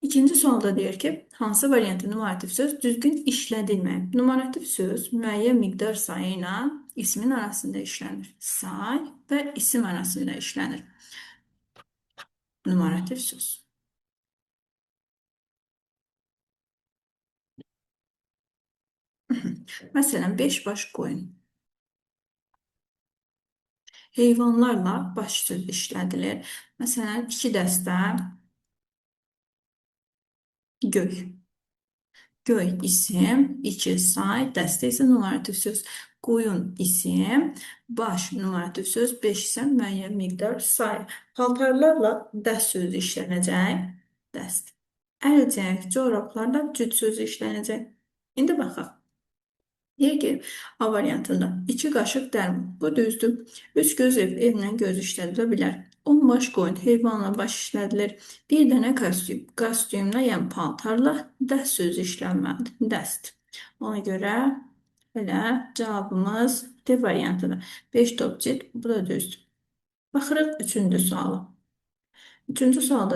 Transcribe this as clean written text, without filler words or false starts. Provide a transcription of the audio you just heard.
İkinci sualda deyir ki, hansı variantda numarativ söz düzgün işlədilməyib? Numarativ söz müəyyən miqdar sayı ilə ismin arasında işlənir. Say və isim arasında işlənir. Numarativ söz. Məsələn, 5 baş qoyun. Heyvanlarla baş söz işlədilir. Məsələn, 2 dəstə göy. Göy isim, 2 say, dəstə isə numarativ söz. Qoyun isim, baş numarativ söz, 5 isə müəyyən miqdar say. Paltarlarla dəst sözü işlənəcək. Dəst. Əlcək, corablarla cüt sözü işlənəcək. İndi baxaq. Deyir ki, A variantında 2 qaşıq dərman. Bu düzdür. 3 göz ev, evlə göz işlədilə bilər. 10 baş qoyun, heyvanla baş işlədilir. Bir dənə kostyum, kostyumla, yəni paltarla dəst sözü işlənməlidir. Dəst. Ona görə belə cavabımız D variantıdır. 5 top cid, bu da düzdür. Baxırıq üçüncü suala. Üçüncü sualda